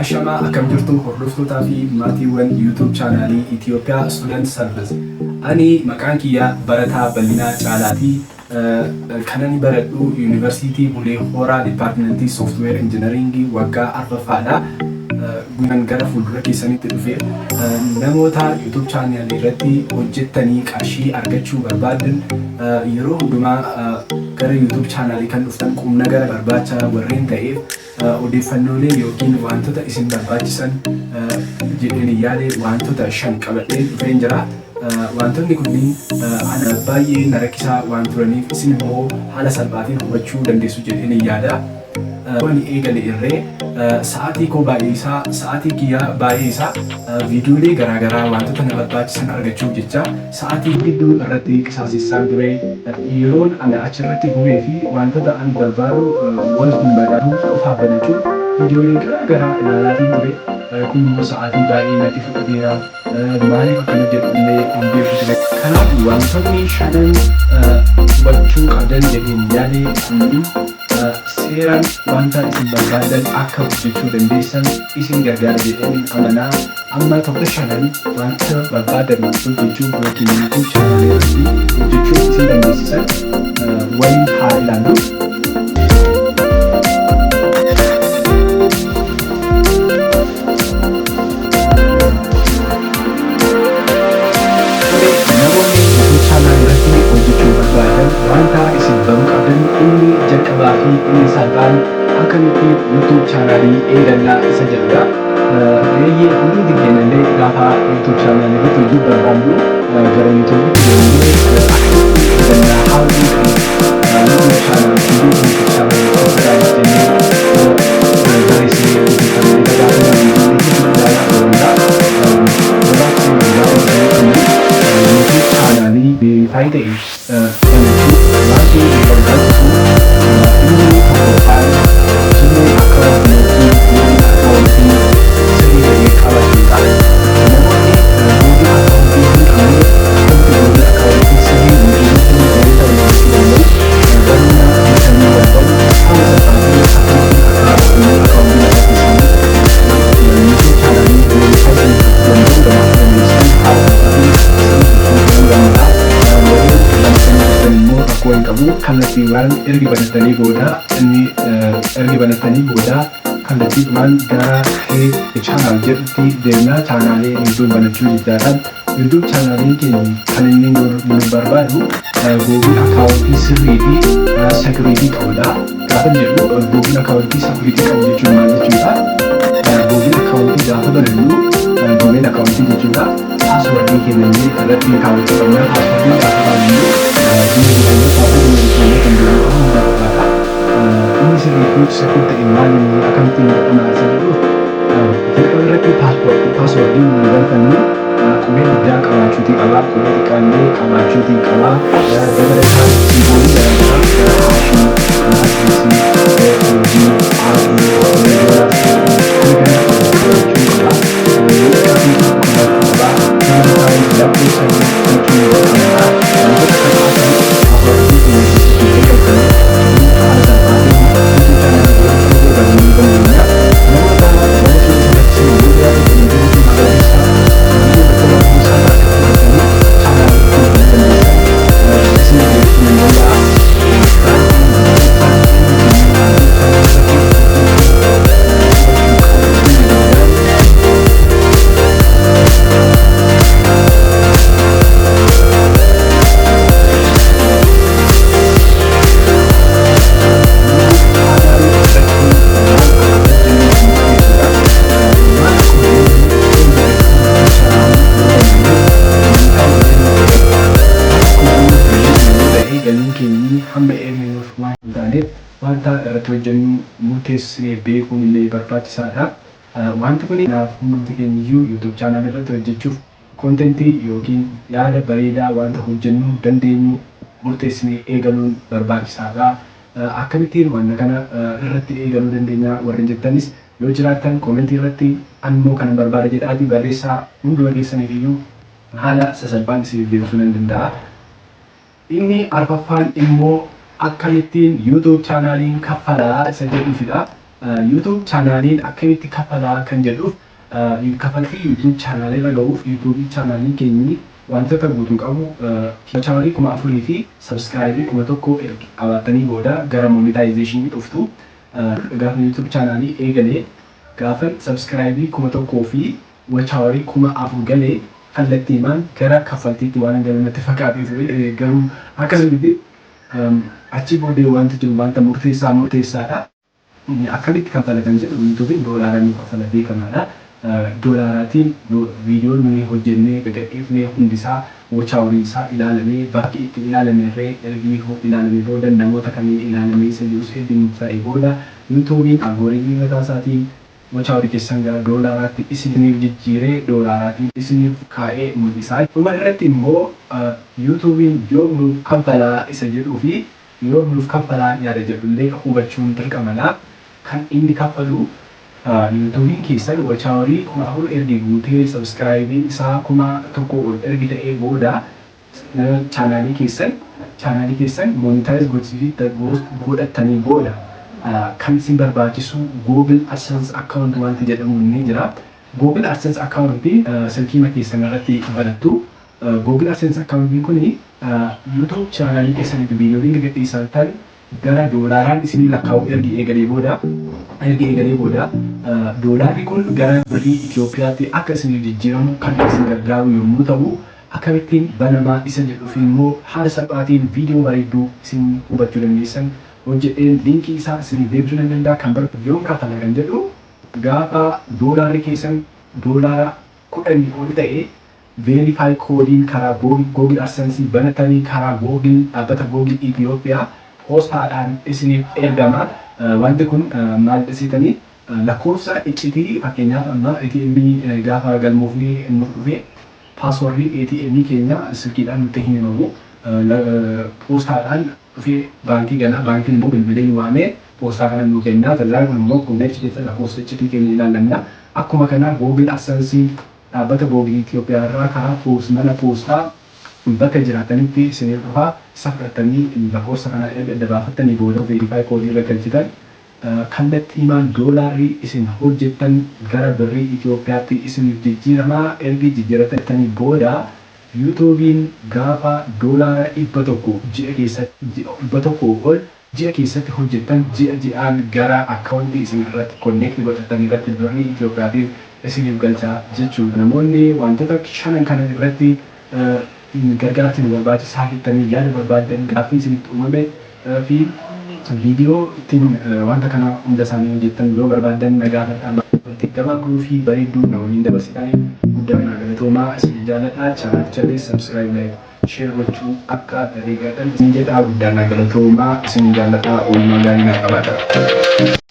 Ashamaa akkam jirtu hordoftootaa fi maatiiwwan YouTube chaanaalii Itoophiyaa Student Service. Ani maqaan kiyya Barataa Bal'inaa Caalaati. Kanan baradhu Yuunivarsiitii Bulee Horaa Dipaartimentii Software Engineering waggaa arfaffaadha. Guyyaan gara fuuldura keessanitti dhufe namoota YouTube chaanaalii irratti hojjettanii qarshii argachuu barbaadan, yeroo hundumaa gara YouTube chaanaalii kan dhuftan qubna gara barbaacha warreen ta'eef, odeeffannoolee yookiin wantoota isin barbaachisan jedheen yaade wantoota 5 qabadheen dhufeen jira. Wantoonni kunniin ana baay'ee na rakkisaa waan turaniif, isin immoo haala salphaatiin hubachuu dandeessu jedheen yaada. Waan eegale irree sa'aatii koo baay'ee isaa, sa'aatii kiyyaa baay'ee isaa, viidiyoolee garaagaraa wantoota na barbaachisan argachuuf jecha sa'aatii hedduu irratti qisaasessaa ture. Yeroon ana achirratti gubee fi wantoota an barbaadu wal hin madaalu qofaa banachuun viidiyoolee garaagaraa ilaalaatiin ture. Kun immoo sa'aatii baay'ee natti fudhateera. Maaliif akkana jedhu illee hin beeku ture. Kanaaf wantoonni shanan hubachuu qabdan jedheen yaade kunniin seeraan wanta isin barbaadan akka hojjechuu dandeessan isin gargaara jedheen amanaa. Amma tokko shanan wanta barbaadan hojjechuuf yookiin YouTube chaanaalii irratti hojjechuuf isin dandeessisan waliin haa ilaallu. Namoonni YouTube chaanaalii irratti hojjechuu barbaadan, wanta isin baruu qabdan inni jalqabaa fi inni salphaan akkamitti YouTube chaanaalii eegallaa isa jedhudha. Eeyyee, hundumti keenyallee gaafa YouTube chaanaalii irratti hojii barbaannu gara YouTubetti deemnee akkamitti eegallaa, how do you create YouTube channel, YouTube channel subscribe jennee barreessinee YouTube channel irra gaafa ilaallu hedduu ilaalaa oolla. Gabaabsee gaafa YouTube chaanaalii verify ta'e banachuu wanti nu barbaachisu inni tokkoffaan Gmail account yookiin Google account sirrii ta'e qabaachuudha. Namoonni Google account hin qabne akkamitti Google account sirrii yookiin verify gochuu danda'u? Barnoota beekamuu danda'u haala salphaatiin akkamittiin akka Google account mataa keessanii YouTube chaanaalii verify gochuu danda'u banachuu dandeessan haala salphaatiin isin danda'u. Warreen banatanii jirtan immoo rakkoo hin qabu. Kallattiiwwan ergi banatanii booda, inni ergi banatanii booda kallattiidhumaan gara create channel jedhutti deemna, chaanaalee YouTube banachuu jechaadha. YouTube chaanaaliin keenya kan inni nu barbaadu Google account sirrii fi security qabudha. Gaafa jedhu Google account security qabu jechuun maal jechuudha? Google account gaafa banannu, Gmail account jechuudha. Paaswordii keenyallee irratti kaawwachuu qabna. Paaswordii gaafa banannu Gmail keenya, passwordii keenya kan jiru ta'uu barbaada. Inni sirrii fi secure ta'e maal, inni akkamittiin godhama isa jedhuuf, jalqaba irratti paaswordii nu galfannu qubee guddaa qabaachuutii qaba, qubee xiqqaallee qabaachuutii qaba. Dabalataan simboolii garaagaraa, haashii, asteriskii, urjii, aatii, dollar kana kana qabaachuu qaba. Yoo qabaachuu qaba. Dabalataan lakkoofsa gochuu qabna. Wantoota kana paaswordii keenya keessatti galfannee haala salphaatiin YouTube chaanaalii banuu dandeenya. Namoota banachuu isin rakkisee yoo jiraate, YouTube magaalaa keessaa viidiyoo gabaabaa isaan argachuu barbaadanii chaanaalii banuu dandeessan isin beeksisuu ni danda'a. Galiin keenyi hamma eegnuuf waan hin taaneef, wanta irratti hojjennu murteessinee beekuun illee barbaachisaadha. Wanti kun kanaaf hundumti keenyiyyuu YouTube channel irratti hojjechuuf contentii yookiin yaada bareedaa wanta hojjennuu dandeenyu murteessinee eegaluun barbaachisaadha. Akkamittiin wanta kana irratti eegaluu dandeenya warreen jettanis yoo jiraattan, commentii irratti "An immoo kanan barbaada" jedhaatii barreessaa, hunduma keessaniif iyyuu haala sasalphaan isiniif deebisuu nan danda'a. Inni arfaffaan immoo akkamittiin YouTube chaanaaliin kaffalaa isa jedhuufidha. YouTube channeliin akkamitti kaffalaa kan jedhuuf, kaffaltii YouTube channelii irra gahuuf YouTube channeliin keenyi wantoota guutuu qabu channelii 4000 fi subscribe 1000 erga qabaatanii booda gara monetization dhuftu. Gaafa YouTube channelii eegalee, gaafa subscribe 1000 fi watch hourii 4000 galee, kallattiimaan gara kaffaltiitti waan galu natti fakkaatee ture. Garuu akkasumatti achi booddee wanti jiru wanta murteessaa murteessaadha. Akkamitti kaffala kan jedhu, YouTubeiin doolaaraan nu kaffala, beekamaadha. Doolaaraatiin viidiyoo nuyi hojjennee gadhiifnee hundisaa watch hourii isaa ilaalamee, bakki itti ilaalame irree ergi ilaalamee booda, namoota kamiin ilaalamee isa jirus ergi murtaa'ee booda, YouTubeiin algorithmii mataa isaatiin watch hourii keessan gara doolaaraatti isiniif jijjiiree doolaaraatiin isiniif kaa'ee mul'isaa. Dhuma irratti immoo YouTubeiin yoom nuuf kaffalaa isa jedhuu fi yoom nuuf kaffalaa yaada jedhullee hubachuun dirqamadha. Kan inni kaffalu YouTubeiin keessan watch hourii 4000 ergi guutee, subscribeiin isaa 1000 ol ergi ta'ee booda, channelii keessan monetize godhatanii booda kan isin barbaachisu Google AdSense account wanti jedhamu ni jira. Google AdSense account silkiima keessan irratti banattu. Google AdSense account kuni YouTube channelii keessanitti viidiyooleen gadhiisan gara doolaaraan isinii lakkaa'u ergi eegalee booda, doolaarri kun gara birrii Itoophiyaatti akka isiniif jijjiiramu kan isin gargaaru yommuu ta'u, akkamittiin banamaa isa jedhuuf immoo haala salphaatiin viidiyoo bareedduu isin hubachuu dandeessan hojjedheen linkii isaa isiniif deebisuu nan danda'a. Kan barbaadu yoom kaffala kan jedhu, gaafa doolaarri keessan doolaara 10 ol ta'e, verify codeiin karaa Google AdSense banatanii karaa Google, dhaabbata Google Itoophiyaa poostaadhaan isiniif ergama. Wanti kun maal isitanii lakkoofsa iccitii, fakkeenyaaf amma ATM gaafa galmoofnee nuuf dhufe, passwordii ATM keenya silkiidhaan nutti hin himamu. Poostaadhaan dhufee baankii gala, baankiin immoo bilbilee nu waamee poostaa kana nuu kenna. Tajaajila kun immoo qunneechi keessa lakkoofsa iccitii keenya ilaallanna. Akkuma kana Google AdSense dhaabbata Google Itoophiyaa irraa karaa mana poostaa bakka jiraatanitti isiniif dhufaa. Isa fudhattanii lakkoofsa kana erga adda baafattanii booda, verify codeii irra galchitan, kallattiimaan doolaarri isin hojjettan gara birrii Itoophiyaatti isiniif jijjiiramaa. Ergi jijjiiratanii booda, YouTubeiin gaafa doolaara 100 ji'a keessatti, 100 ol ji'a keessatti hojjettan, ji'a ji'aan gara accountii isin irratti connect godhatan irratti birrii Itoophiyaatiif isiniif galchaa jechuudha. Namoonni wantoota shanan kana irratti gargaarsi nu barbaachisaa jettanii yaada barbaaddan, gaaffii isinitti uumame fi viidiyoo ittiin wanta kana hunda isaanii hojjettan yoo barbaaddan na gaafadhaa. Gabaabduu fi bareedduu na waliin dabarsitanii guddaa naa galatoomaa, isin jaalladha. Channelicha subscribe, like, share gochuu akka eeggatan isin jedhaa. Guddaa naa galatoomaa, isin jaalladha. Oolmaa gaarii naa qabaadha.